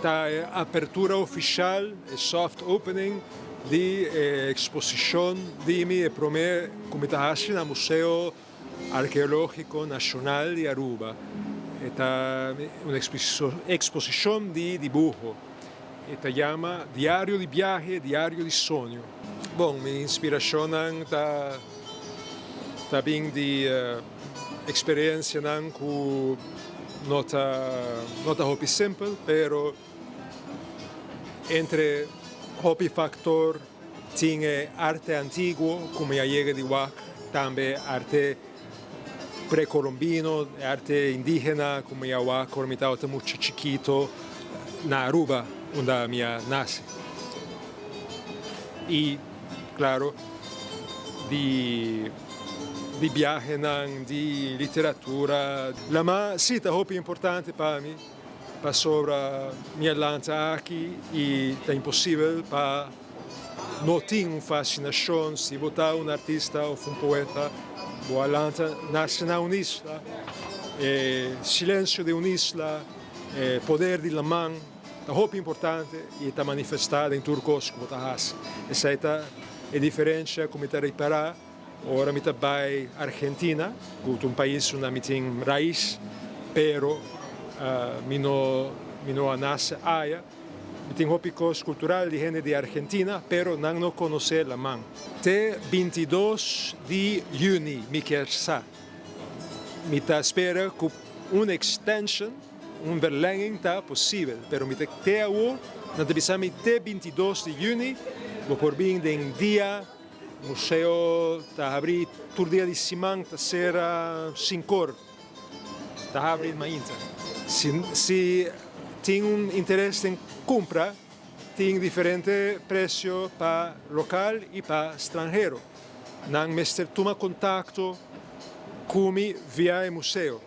Ta e apertura ofisial, e soft opening di e eksposishon di mi, e promé ku mi ta hasi na Museo Arkeológiko Nashonal di Aruba. E ta un eksposishon di dibuho. E ta yama Diario di biahe, diario di soño. Bon, mi inspirashonnan ta ta bin di eksperensianan ku no ta no ta hopi simpel, pero entre hopi faktor tin e arte antiguo ku mi a yega di wak, tambe arte precolombino, e arte indigena ku mi a wak ora mi tabata mucha chikito na Aruba unda mi a nase. I klaro di di biahenan, di literatura. Lama si ta hopi importante pa mi pasobra mi a lanta aki i ta imposibel pa no tin un fascinashon si bo ta un artista of un poeta, bo a lanta nase na un isla, e silencio di un isla, e poder di laman ta hopi importante i ta manifesta den tur kos ku bo ta hasi. Esei ta e diferencia ku mi ta ripara ora mi ta bai Argentina, ku ta un pais unda mi tin rais, pero mi no mi no a nase aya. Mi tin hopi kos kultural di hende di Argentina, pero nan no konosé laman. Te 22 di yüni mi kier sa. Mi ta spera ku un extension, un verlenging ta posibel, pero mi ta te awo nan ta bisa mi te 22 di yüni bo por bin den dia. Museo ta habri tur dia di siman, ta sera sinkor, ta habri mainta. Si si tin un interes den kumpra, tin diferente presio pa lokal i pa stranhero. Nan mester tuma kontakto ku mi via e museo.